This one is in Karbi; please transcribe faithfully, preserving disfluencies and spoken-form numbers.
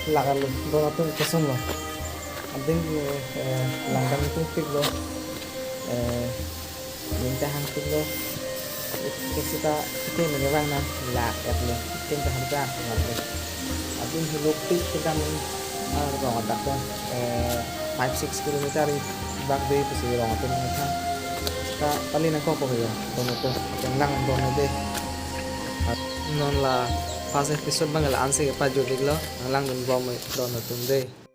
Lak-etlo, drone atum kosonlo. Ading, eh, langdam atum piklo. Eh, ning ta hang piklo. Kesita kete mene vang nang lak-etlo. Ken ta hang ta hang lo. Ading hiluk tik kedam, ah, rong adak ta, eh, five six kilometer bak dei pusi rong atum nangthan. Ta pali nangkok ko ya, drone atum. Ateng lang drone dei. Non la first episode abang la ansi pajut iklo, nanglang dunbom drone atum dei.